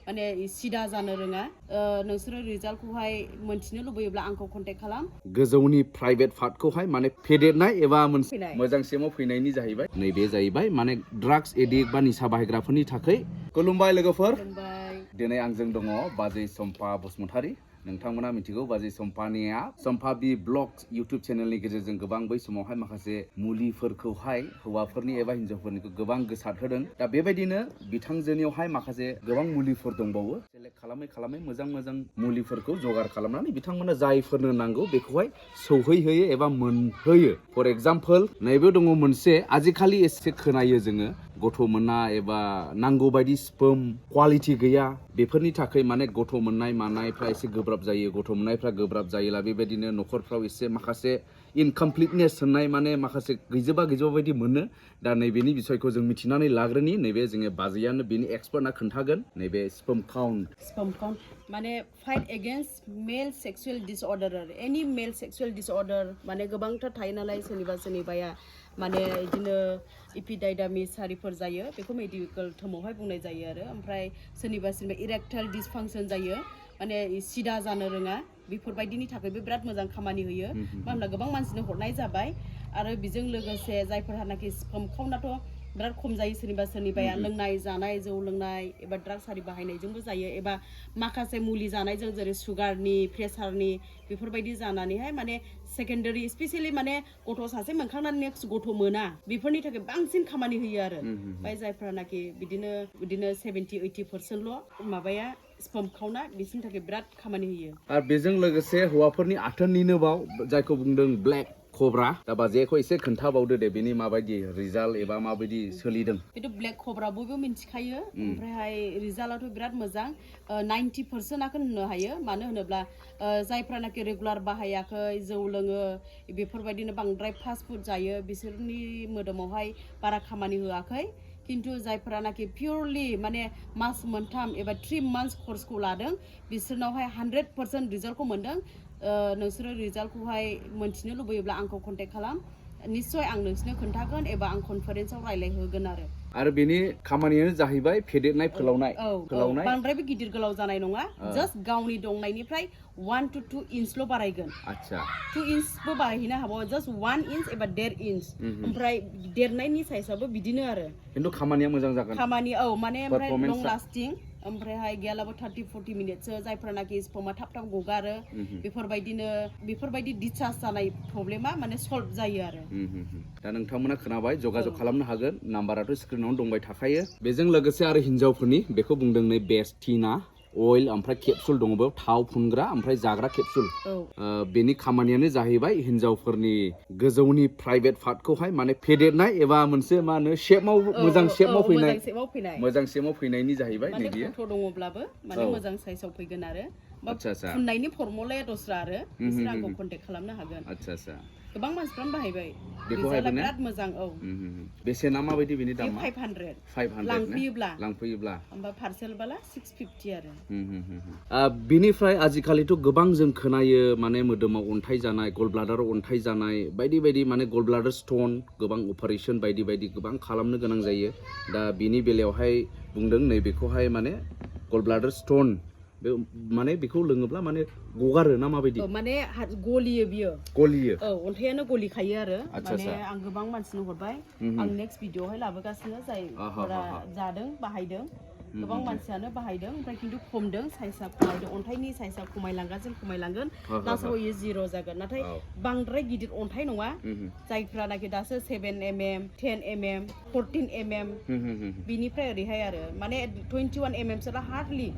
माने सिदा जानो रोङा नोंसोरो रिजाल्टखौहाय मोनथिनो लुबैयोब्ला आंखौ कन्टेक्ट खालाम गोजौनि प्राइभेट पार्टखौहाय माने फेदेरनाय एबा मोनसे मोजां सेमाव फैनायनि जाहैबाय नैबे जाहैबाय माने ड्राग्स एडिक्ट बा निसा बाहायग्राफोरनि थाखाय खुलुमबाय लोगोफोर दिनै आंजों दङ बाजै चम्पा बसुमतारी नोंथांमोना मिथिगौ बाजै चम्पानिया चम्पा बि ब्लग इउट्युब चेनेलनि गेजेरजों गोबां बै समावहाय माखासे मुलिफोरखौहाय हौवाफोरनि एबा हिन्जावफोरनिखौ गोबां गोसारहोदों दा बेबायदिनो बिथांजोनियावहाय माखासे गोबां मुलिफोर दंबावो सेलेक्ट खालामै मोजां मुलिफोरखौ जगार खालामनानै बिथांमोना जायफोरनो नांगौ बेखौहाय सौहैहोयो एबा मोनहोयो फर एग्जाम्पल नैबे दङ मोनसे आजिखालि एसे खोनायो जोङो गथ' मोना एबा नांगौ बायदि स्पर्म क्वालिटि गैया बेफोरनि थाखाय माने गथ' मोननाय मानायफ्रा एसे गोब्राब जायो गथ' मोननायफ्रा गोब्राब जायोला बेबायदिनो न'खरफ्राव एसे माखासे इनकमप्लिटनेस होननाय माने माखासे गैजोबा बायदि मोनो दा नैबेनि बिसयखौ जों मिथिनानै लाग्रोनि नैबे जोङो बाजैयानो बेनि एक्सपार्टना खोन्थागोन नैबे स्पर्म काउन्ट माने fight against male sexual disorder एनि मेल सेक्सुअल डिसअर्डार माने गोबांथार थायो नालाय सोरनिबाया माने बिदिनो इपिडाइडामिस आरिफोर जायो बेखौ मेडिकेल टर्मावहाय बुंनाय जायो आरो ओमफ्राय सोरनिबा इरेक्टाइल डिसफांसन जायो माने सिदा जानो रोङा बेफोरबायदिनि थाखायबो बिराद मोजां खामानि होयो मानोना गोबां मानसिनो हरनाय जाबाय आरो बेजों लोगोसे जायफोरहानाखि स्पर्म काउन्टआथ' बिराद खम जायो सोरनिबाया लोंनाय जानाय जौ लोंनाय एबा ड्राग्स आरि बाहायनायजोंबो जायो एबा माखासे मुलि जानायजों जेरै सुगारनि प्रेसारनि बेफोरबायदि जानानैहाय माने सेकेन्डारि स्पेसियेलि माने गथ' सासे मोनखांनानै नेक्स्ट गथ' मोना बेफोरनि थाखाय बांसिन खामानि होयो आरो ओमफ्राय जायफोरानाखि बिदिनो 70-80% माबाया स्पर्म काउन्टआ बिसोरनि थाखाय बिराद खामानि होयो आरो बेजों लोगोसे हौवाफोरनि आथोननिनो बाव जायखौ बुंदों ब्लेक कब्रा दा बाजैखौ एसे खोन्थाबावदो दे बेनि माबायदि रिजाल्ट एबा माबायदि सोलिदों बेथ' ब्लेक कब्रा बयबो मिन्थिखायो ओमफ्रायहाय रिजाल्टआथ' बिराद मोजां 90%आखौ होननो हायो मानो होनोब्ला जायफ्रानाखि रेगुलार बाहायाखै जौ लोङो बेफोरबायदिनो बांद्राय फास्ट फुड जायो बिसोरनि मोदोमावहाय बारा खामानि होआखै किन्तु जायफोरानाखि पियरलि माने मास मोनथाम एबा 3 months कर्सखौ लादों बिसोरनावहाय 100% रिजाल्टखौ मोन्दों नोंसोरो रिजाल्टखौहाय मोनथिनो लुबैयोब्ला आंखौ कन्टेक्ट खालाम निश्चय आं नोंसोरनो खोन्थागोन एबा आं कनफारेन्सआव रायलायहोगोन आरो बेनि खामानियानो जाहैबाय फेदेरनाय फोलावनाय बांद्रायबो गिदिर गोलाव जानाय नङा जास्ट गावनि दंनायनिफ्राय 1 to 2 इंचल' बारायगोन आच्छा 2 इंचबो बारायहैनो हाबावो जास्ट 1 इंच एबा 1.5 इंच ओमफ्राय देरनायनि साइजआबो बिदिनो आरो खिन्थु खामानिया मोजां जागोन खामानि माने ओमफ्राय लं लास्टिं ओमफ्रायहाय गैयालाबो 30-40 मिनिटसो जायफोरनाखि स्पर्मा थाब गगारो बेफोरबायदि डिसचार्ज जानाय प्रब्लेमा माने सल्भ जायो आरो दा नोंथांमोना खोनाबाय जगाजग खालामनो हागोन नाम्बाराथ' स्क्रिनावनो दंबाय थाखायो बेजों लोगोसे आरो हिन्जावफोरनि बेखौ बुंदों नै बेस्टिना अइल ओमफ्राय केपसुल दङ बेयाव थाव फुनग्रा ओमफ्राय जाग्रा केपसुल बेनि खामानियानो जाहैबाय हिन्जावफोरनि गोजौनि प्राइभेट पार्टखौहाय माने फेदेरनाय एबा मोनसे मा होनो शेपआव मोजां शेपआव फैनायनि जाहैबाय माने गथ' दङब्लाबो माने मोजां साइजआव फैगोन आरो फुननायनि फर्मुलाया दस्रा आरो बिसोर आंखौ कन्टेक्ट खालामनो हागोन गोबां मानसिफ्रानो बाहायबाय रिजाल्टआ बिराद मोजां बेसेना माबायदि बेनि दामा 500 लांफैयोब्ला ओमफ्राय पार्सेलबाला 650 आरो बिनिफ्राय आजिखालिथ' गोबां जों खोनायो माने मोदोमाव अन्थाइ जानाय गल ब्लाडाराव अन्थाइ जानाय बायदि माने गल ब्लाडार स्टन गोबां अपारेशन बायदि गोबां खालामनो गोनां जायो दा बिनि बेलायावहाय बुंदों नैबेखौहाय माने गल ब्लाडार स्टन बे माने बेखौ लोङोब्ला माने गगारो ना माबायदि माने गलियो बियो अन्थायानो गलिखायो आरो माने आं गोबां मानसिनो हरबाय आं नेक्स्ट भिडिअआवहाय लाबोगासिनो जायफोरा जादों बाहायदों गोबां मानसियानो बाहायदों ओमफ्राय खिन्थु खमदों साइजआ खमायदों अन्थाइनि साइजआ खमायलांगोन लास्टआव इयो 0 जागोन नाथाय बांद्राय गिदिर अन्थाइ नङा जायफ्रानाखि दासो 7mm 10mm 14mm बिनिफ्राय ओरैहाय आरो माने 21mm सोला हार्डलि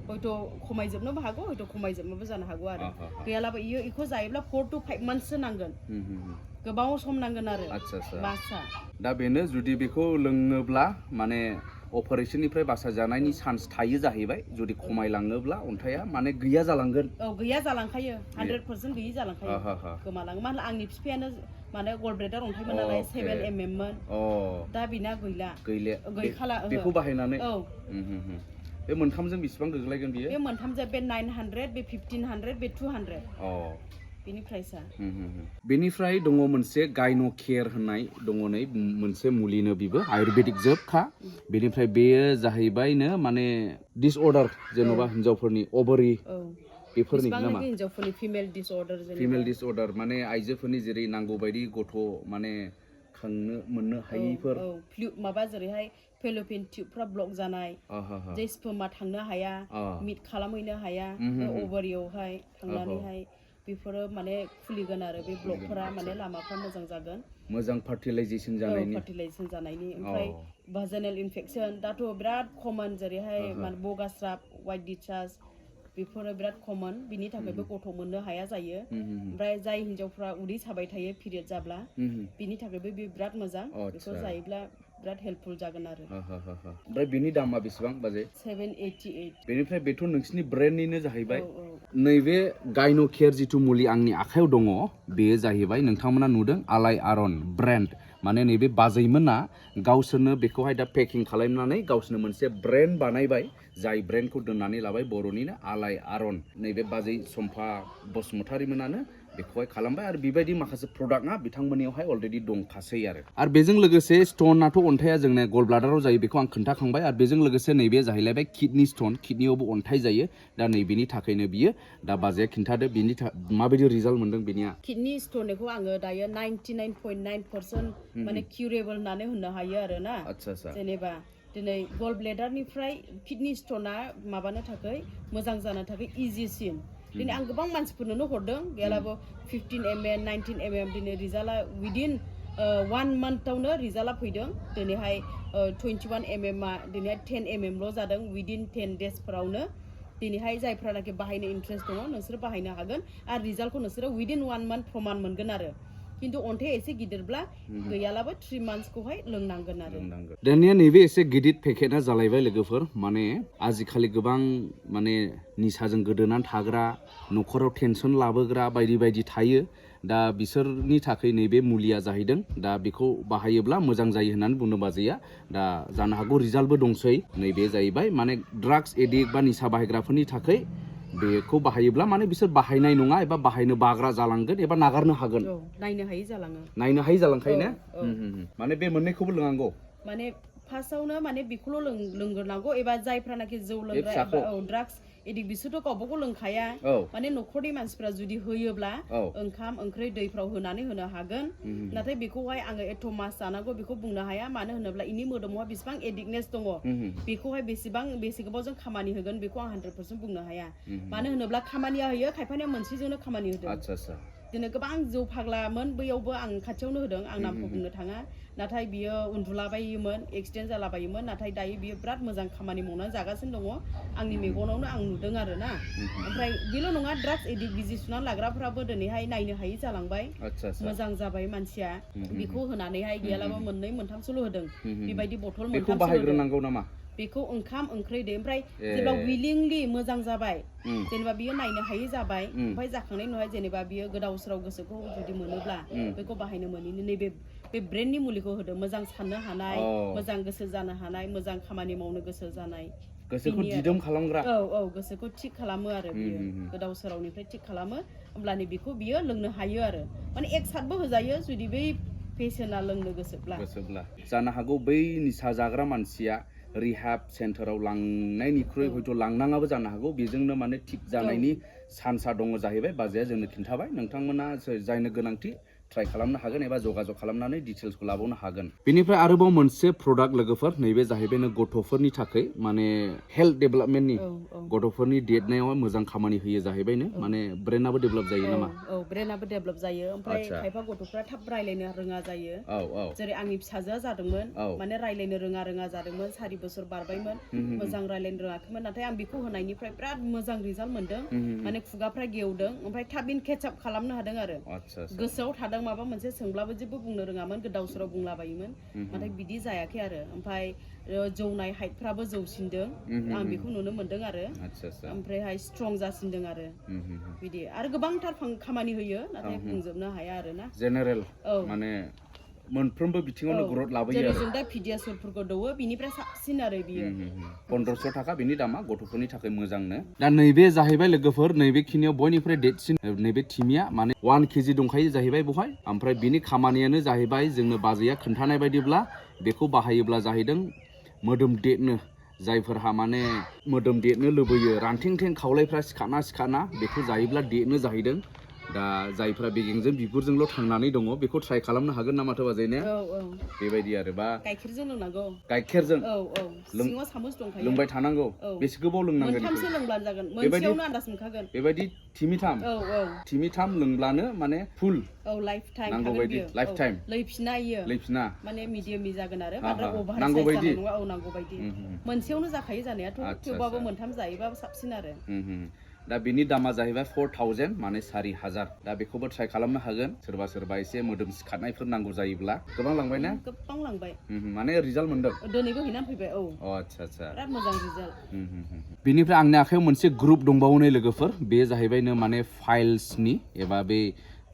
हयथ' खमायजोबनोबो हागौ हयथ' खमायजोबनोबो जानो हागौ आरो गैयालाबो इखौ जायोब्ला 4 to 5 monthsसो नांगोन गोबाव सम नांगोन आरो बासा दा बेनो जुदि बेखौ लोङोब्ला माने अपारेशननिफ्राय बासा जानायनि चान्स थायो जाहैबाय जुदि खमायलाङोब्ला अन्थाइया माने गैया जालांगोन गैया जालांखायो 100% गैयि जालांखायो गोमालाङो मानो आंनि बिफायानो माने गल ब्लेडार अन्थाइमोन नालाय 7mm मोन दा बिना गैखाला बेखौ बाहायनानै बे मोनथामजों बेसेबां गोग्लैगोन बियो बे मोनथामजों बे 900 बे 1500 बे 200 बिनि प्राइसा बेनिफ्राय दङ मोनसे गायनो केयार होननाय दङ नै मोनसे मुलिनो बिबो आयुर्वेदिक जोबखा बेनिफ्राय बेयो जाहैबायनो माने डिसअर्डार जेन'बा हिनजावफोरनि ओभारि बेफोरनि नामा हिनजावफोरनि फिमेल डिसअर्डार माने आइजोफोरनि जेरै नांगौ बायदि गथ' माने खांनो मोननो हायैफोर माबा जेरैहाय फेलोपिन टिउबफ्रा ब्लक जानाय जे स्पर्मा थांनो हाया मिट खालामहैनो हाया ओभारियावहाय थांनानैहाय बेफोरो माने खुलिगोन आरो बे ब्लकफोरा माने लामाफ्रा मोजां जागोन मोजां फार्टिलाइजेशन जानायनि ओमफ्राय भाजाइनाल इनफेक्शन दाथ' बिराद कमन जेरैहाय बगास्राब वाइट डिचार्ज बेफोरो बिराद कमन बिनि थाखायबो गथ' मोननो हाया जायो ओमफ्राय जाय हिनजावफ्रा उदै साबाय थायो पिरियड जाब्ला बिनि थाखायबो बे बिराद मोजां बेखौ जायोब्ला बिराद हेल्पफुल जागोन आरो ओमफ्राय बिनि दामा बेसेबां बाजे 788 बेनिफ्राय बेथ' नोंसिनि ब्रेन्डनिनो जाहैबाय नैबे गायनो केयार जिथु मुलि आंनि आखायाव दङ बेयो जाहैबाय नोंथांमोना नुदों आलाय आरन ब्रेन्ड माने नैबे बाजैमोना गावसोरनो बेखौहाय दा पेकिं खालामनानै गावसोरनो मोनसे ब्रेन्ड बानायबाय जाय ब्रेन्डखौ दोननानै लाबाय बर'निनो आलाय आरन नैबे बाजै चम्पा बसुमतारी मोनानो बेखौहाय खालामबाय आरो बेबायदि माखासे प्रडाक्टआ बिथांमोननियावहाय अलरेडि दंखासै आरो बेजों लोगोसे स्टनाथ' अन्थाइया जोंना गल ब्लाडाराव जायो बेखौ आं खोन्थाखांबाय आरो बेजों लोगोसे नैबे जाहैलायबाय किडनि स्टन किडनियावबो अन्थाइ जायो दा नैबेनि थाखायनो बियो दा बाजैया खिन्थादो बिनि माबायदि रिजाल्ट मोनदों बिनिया किडनि स्टनखौ आङो दायो 99.9% माने किउरेबल होननानै होननो हायो आरो ना जेनेबा दिनै गल ब्लेडारनिफ्राय किडनि स्टना माबानो थाखाय मोजां जानो थाखाय इजिसिन दिनै आं गोबां मानसिफोरनो हरदों गैयालाबो 15 mm 19 mm दिनै रिजाल्टआ विदिन 1 monthआवनो रिजाल्टआ फैदों दिनैहाय 21 mm दिनैहाय 10 mm ल' जादों विदिन 10 daysफोरावनो दिनैहाय जायफ्रानाखि बाहायनो इन्ट्रेस्ट दङ नोंसोर बाहायनो हागोन आरो रिजाल्टखौ नोंसोरो विदिन 1 month प्रमान मोनगोन आरो किन्तु अन्थाइ एसे गिदिरब्ला गैयालाबो 3 monthsखौहाय लोंनांगोन आरो दानिया नैबे एसे गिदिर पेकेटआ जालायबाय लोगोफोर माने आजिखालि गोबां माने निसाजों गोदोनानै थाग्रा न'खराव टेनसन लाबोग्रा बायदि बायदि थायो दा बिसोरनि थाखाय नैबे मुलिया जाहैदों दा बेखौ बाहायोब्ला मोजां जायो होननानै बुंनो बाजैया दा जानो हागौ रिजाल्टबो दंसै नैबे जाहैबाय माने ड्राग्स एडिक्ट बा निसा बाहायग्राफोरनि थाखाय बेखौ बाहायोब्ला माने बिसोर बाहायनाय नङा एबा बाहायनो बाग्रा जालांगोन एबा नागारनो हागोन नायनो हायै जालाङो जालांखायो ना माने बे मोननैखौबो लोंनांगौ माने फार्स्टआवनो माने बेखौल' लोंग्रोनांगौ एबा जायफ्रानाखि जौ लोंग्रा एबा ड्राग्स एडिक्ट बिसोरथ' गावबागाव लोंखाया माने न'खरनि मानसिफ्रा जुदि होयोब्ला ओंखाम ओंख्रि दैफ्राव होनानै होनो हागोन नाथाय बेखौहाय आङो एथ' मास जानांगौ बेखौ बुंनो हाया मानो होनोब्ला इनि मोदोमावहाय बेसेबां एडिक्टनेस दङ बेखौहाय बेसे गोबावजों खामानि होगोन बेखौ आं 100% बुंनो हाया मानो होनोब्ला खामानिया होयो खायफानिया मोनसेजोंनो खामानि होदों दिनै गोबां जौ फाग्लामोन बैयावबो आं खाथियावनो होदों आं नामखौ बुंनो थाङा नाथाय बियो उन्दुलाबायोमोन एक्सिडेन्ट जालाबायोमोन नाथाय दायो बियो बिराद मोजां खामानि मावनानै जागासिनो दङ आंनि मेगनावनो आं नुदों आरो ना ओमफ्राय बेल' नङा ड्राग्स एडिक्ट बिजि सुनानै लाग्राफ्राबो दिनैहाय नायनो हायि जालांबाय मोजां जाबाय मानसिया बेखौ होनानैहाय गैयालाबो 2 मोनथामसोल' होदों बेबायदि बथल मोनथामसो होदों बेखौ ओंखाम ओंख्रि दे ओमफ्राय जेब्ला विलिंलि मोजां जाबाय जेनेबा बियो नायनो हायि जाबाय ओमफ्राय जाखांनायनि उनावहाय जेनेबा बियो गोदाव सोराव गोसोखौ जुदि मोनोब्ला बेखौ बाहायनो मोनैनि नैबे ब्रेन्डनि मुलिखौ होदों मोजां साननो हानाय मोजां गोसो जानो हानाय मोजां खामानि मावनो गोसो जानाय गोसोखौ दिदोम खालामग्रा गोसोखौ थिग खालामो आरो बियो गोदाव सोरावनिफ्राय थिग खालामो होमब्लानो बेखौ बियो लोंनो हायो आरो माने 1 सातबो होजायो जुदि बै पेशेन्टआ लोंनो गोसोब्ला जानो हागौ बै निसा जाग्रा मानसिया रिहाब सेन्टाराव लांनायनिख्रुइ हयथ' लांनाङाबो जानो हागौ बेजोंनो माने थिग जानायनि चान्सआ दङ जाहैबाय बाजैया जोंनो खिन्थाबाय नोंथांमोना जायनो गोनांथि ट्राइ खालामनो हागोन एबा जगाजग खालामनानै डिटेल्सखौ लाबावनो हागोन बेनिफ्राय आरोबाव मोनसे प्रडाक्ट लोगोफोर नैबे जाहैबाय गथ'फोरनि थाखाय माने हेल्थ डेभेलपमेन्टनि गथ'फोरनि देरनायाव मोजां खामानि होयो जाहैबायनो माने ब्रेनाबो डेभेलप जायो नामा ब्रेनाबो डेभेलप जायो ओमफ्राय खायफा गथ'फ्रा थाब रायलायनो रोङा जायो जेरै आंनि फिसाजोआ जादोंमोन माने रायलायनो रोङा जादोंमोन 4 बोसोर बारबायमोन मोजां रायलायनो रोङाखैमोन नाथाय आं बेखौ होनायनिफ्राय बिराद मोजां रिजाल्ट मोनदों माने खुगाफ्रा गेवदों ओमफ्राय थाब केटचाप खालामनो हादों आरो गोसोआव थादों माबा मोनसे सोंब्लाबो जेबो बुंनो रोङामोन गोदाव सोराव बुंलाबायोमोन नाथाय बिदि जायाखै आरो ओमफ्राय जौनाय हाइटफ्राबो जौसिनदों आं बेखौ नुनो मोनदों आरो ओमफ्रायहाय स्ट्रं जासिनदों आरो बिदि आरो गोबांथार खामानि होयो नाथाय बुंजोबनो हाया आरो ना जेनेरेल माने मोनफ्रोमबो बिथिङावनो ग्रथ लाबोयो जेरै जों दा भिडिअसफोरखौ दौओ बिनिफ्राय साबसिन आरो बियो 1500 थाखा बिनि दामा गथ'फोरनि थाखाय मोजांनो दा नैबे जाहैबाय लोगोफोर नैबे खिनियाव बयनिफ्राय देरसिन नैबे टिमिया माने 1 केजि दंखायो जाहैबाय बहाय ओमफ्राय बिनि खामानियानो जाहैबाय जोंनो बाजैया खोन्थानाय बायदिब्ला बेखौ बाहायोब्ला जाहैदों मोदोम देरनो जायफोरहा माने मोदोम देरनो लुबैयो रानथें-थें खावलायफ्रा सिखाना बेखौ जायोब्ला देरनो जाहैदों दा जायफ्रा बेगेंजों बिगुरजोंल' थांनानै दङ बेखौ ट्राइ खालामनो हागोन ना माथो बाजै ने बेबायदि आरो बा गाइखेरजों लोंनांगौ गाइखेरजों सिङाव सामुस दंखायो लोंबाय थानांगौ बेसे गोबाव लोंनांगोन मोनथामसो लोंब्लानो जागोन मोनसेयावनो आन्दाज मोनखागोन बेबायदि थिमिथाम लोंब्लानो माने फुल लाइफ टाइम नांगौ बायदि लाइफ टाइम लैफिना माने मिडियामनि जागोन आरो बांद्राय अभार नांगौ साइज बायदि जानाय नङा नांगौ बायदि मोनसेयावनो जाखायो जानायाथ' थेवबाबो मोनथाम जायोबा साबसिन आरो दा बिनि दामा जाहैबाय 4000 माने 4000 दा बेखौबो ट्राइ खालामनो हागोन सोरबा एसे मोदोम सिखारनायफोर नांगौ जायोब्ला गोबां लांबाय ना गोबां लांबाय माने रिजाल्ट मोनदों दोनैबो हैनानै फैबाय आच्छा बिराद मोजां रिजाल्ट बिनिफ्राय आंनि आखायाव मोनसे ग्रुप दंबावो नै लोगोफोर बे जाहैबायनो माने फाइल्सनि एबा बे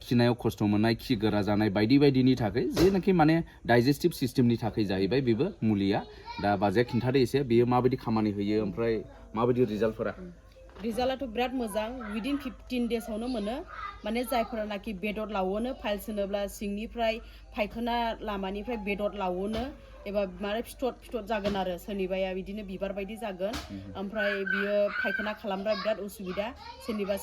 खिनायाव खस्थ' मोननाय खि गोरा जानाय बायदिनि थाखाय जेनाखि माने डाइजेस्टिभ सिस्टेमनि थाखाय जाहैबाय बेबो मुलिया दा बाजैया खिन्थादो एसे बेयो माबायदि खामानि होयो ओमफ्राय माबायदि रिजाल्टफोरा रिजाल्टआथ' बिराद मोजां उइदिन 15 डेजआवनो मोनो माने जायफोरानाखि बेदर लावोनो फाइल्स होनोब्ला सिंनिफ्राय फायखाना लामानिफ्राय बेदर लावोनो एबा माने फिथर जागोन आरो सोरनिबाया बिदिनो बिबार बायदि जागोन ओमफ्राय बियो फायखाना खालामब्ला बिराद उसुबिदा सोरनिबा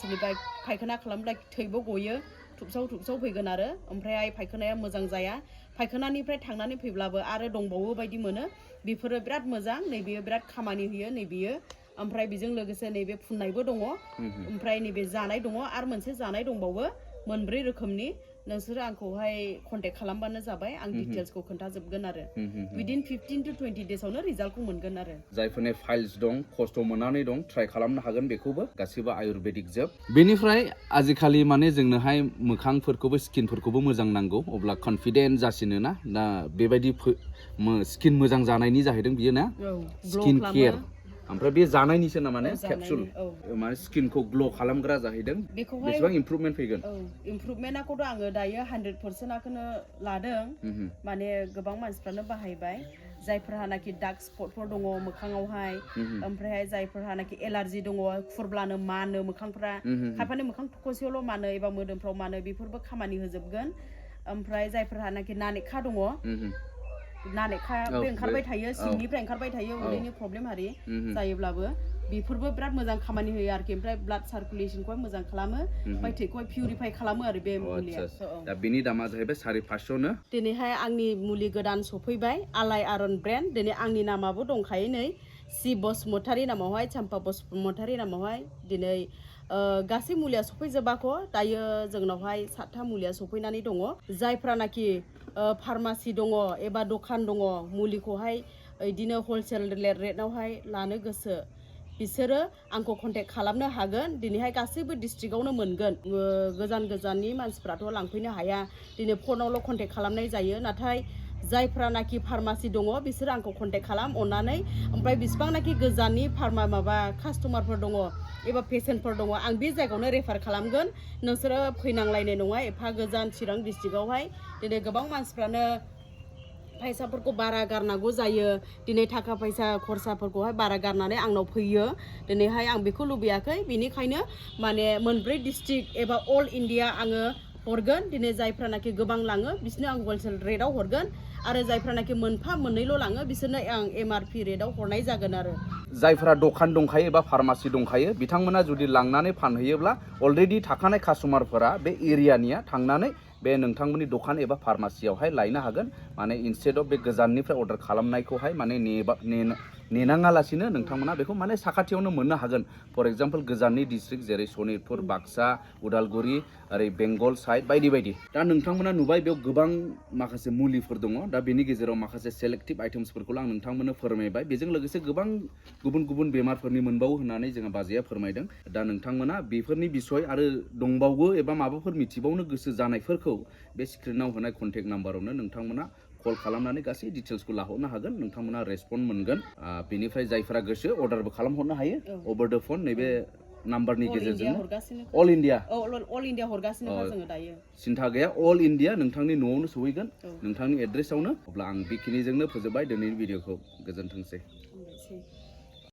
फायखाना खालामब्ला थैबो गयो थुबसाव फैगोन आरो ओमफ्राय फायखानाया मोजां जाया फायखानानिफ्राय थांनानै फैब्लाबो आरो दंबावो बायदि मोनो बेफोरो बिराद मोजां नैबेयो बिराद खामानि होयो नैबेयो ओमफ्राय बेजों लोगोसे नैबे फुननायबो दङ ओमफ्राय नैबे जानाय दङ आरो मोनसे जानाय दंबावो मोनब्रै रोखोमनि नोंसोरो आंखौहाय कन्टेक्ट खालामबानो जाबाय आं डिटेल्सखौ खोन्थाजोबगोन आरो उइदिन 15 to 20 डेजआवनो रिजाल्टखौ मोनगोन आरो जायफोरनि फाइल्स दं खस्थ' मोननानै दं ट्राइ खालामनो हागोन बेखौबो गासिबो आयुर्वेदिक जोब बेनिफ्राय आजिखालि माने जोंनोहाय मोखांफोरखौबो स्किनफोरखौबो मोजां नांगौ अब्ला कनफिडेन्ट जासिनो ना दा बेबायदि स्किन मोजां जानायनि जाहैदों बियो ना स्किन केयार ओमफ्राय बे जानायनिसो ना माने केपसुल माने स्किनखौ ग्ल' खालामग्रा जाहैदों बेसेबां इमप्रुभमेन्ट फैगोन इमप्रुभमेन्टखौथ' आङो दायो 100%खौनो लादों माने गोबां मानसिफ्रानो बाहायबाय जायफोरहानाखि डार्क स्पटफोर दङ मोखाङावहाय ओमफ्रायहाय जायफोरहानाखि एलार्जि दङ खुरब्लानो मानो मोखांफ्रा खायफानि मोखां थखसेयावल' मानो एबा मोदोमफ्राव मानो बेफोरबो खामानि होजोबगोन ओमफ्राय जायफोरहानाखि नानेखा दङ नानेखा बे ओंखारबाय थायो सिंनिफ्राय ओंखारबाय थायो उदैनि प्रब्लेम आरि जायोब्लाबो बेफोरबो बिराद मोजां खामानि होयो आरोखि ओमफ्राय ब्लाड सार्कुलेशनखौहाय मोजां खालामो ओमफ्राय थैखौहाय पिउरिफाइ खालामो आरो बे मुलिया दा बेनि दामा जाहैबाय 550 नो दिनैहाय आंनि मुलि गोदान सफैबाय आलाय आरन ब्रेन्ड दिनै आंनि नामाबो दंखायो नै सि बसुमतारी नामावहाय चाम्पा बसुमतारी नामावहाय दिनै गासै मुलिया सफैजोबाखै दायो जोंनावहाय 7था मुलिया सफैनानै दङ जायफ्रानाखि फार्मासि दङ एबा दखान दङ मुलिखौहाय बिदिनो हलसेल रेटआवहाय लानो गोसो बिसोरो आंखौ कन्टेक्ट खालामनो हागोन दिनैहाय गासैबो डिस्ट्रिक्टआवनो मोनगोन गोजाननि मानसिफ्राथ' लांफैनो हाया दिनै फनावल' कन्टेक्ट खालामनाय जायो नाथाय जायफ्रानाखि फार्मासि दङ बिसोर आंखौ कन्टेक्ट खालाम अननानै ओमफ्राय बिसिबांनाखि गोजाननि कास्टमारफोर दङ एबा पेसेन्टफोर दङ आं बे जायगायावनो रेफार खालामगोन नोंसोरो फैनांलायनाय नङा एफा गोजान चिरां डिस्ट्रिक्टआवहाय दिनै गोबां मानसिफ्रानो फैसाफोरखौ बारा गारनांगौ जायो दिनै थाखा फैसा खरसाफोरखौहाय बारा गारनानै आंनाव फैयो दिनैहाय आं बेखौ लुबैयाखै बेनिखायनो माने मोनब्रै डिस्ट्रिक्ट एबा अल इन्डिया आङो हरगोन दिनै जायफ्रानाखि गोबां लाङो बिसोरनो आं हलसेल रेटआव हरगोन आरो जायफ्रानाखि मोनफा मोननैल' लाङो बिसोरनो आं MRP रेटआव हरनाय जागोन आरो जायफ्रा दखान दंखायो एबा फार्मासि दंखायो बिथांमोना जुदि लांनानै फानहैयोब्ला अलरेडि थाखानाय कास्टमारफोरा बे एरियानिया थांनानै बे नोंथांमोननि दखान एबा फार्मासियावहाय लायनो हागोन माने इनस्टेड अफ बे गोजाननिफ्राय अर्डार खालामनायखौहाय माने नेनाङालासिनो नोंथांमोना बेखौ माने साखाथियावनो मोननो हागोन फर एग्जाम्पल गोजाननि डिस्ट्रिक्ट जेरै सनितपुर बाक्सा उदालगुरि ओरै बेंगल साइड बायदि दा नोंथांमोना नुबाय बेयाव गोबां माखासे मुलिफोर दङ दा बेनि गेजेराव माखासे सेलेक्टिभ आइटेम्सफोरखौ आं नोंथांमोननो फोरमायबाय बेजों लोगोसे गोबां गुबुन बेमारफोरनि मोनबावो होननानै जोंहा बाजैया फोरमायदों दा नोंथांमोना बेफोरनि बिसय आरो दंबावो एबा माबाफोर मिथिबावनो गोसो जानायफोरखौ बे स्क्रिनाव होनाय कन्टेक्ट नाम्बारावनो नोंथांमोना कल खालामनानै गासै डिटेल्सखौ लाहरनो हागोन नोंथांमोना रेसपन्ड मोनगोन बेनिफ्राय जायफोरा गोसो अर्डारबो खालामहरनो हायो अभार द फन नैबे नाम्बारनि All गेजेरजों India हरगासिनो अल इन्डिया All India हरगासिनो जोङो दायो सिन्था गैया अल इन्डिया नोंथांनि न'आवनो सहैगोन औ नोंथांनि एड्रेसावनो अब्ला आं बेखिनिजोंनो फोजोबबाय दिनैनि भिडिअखौ गोजोनथोंसै हामबायसै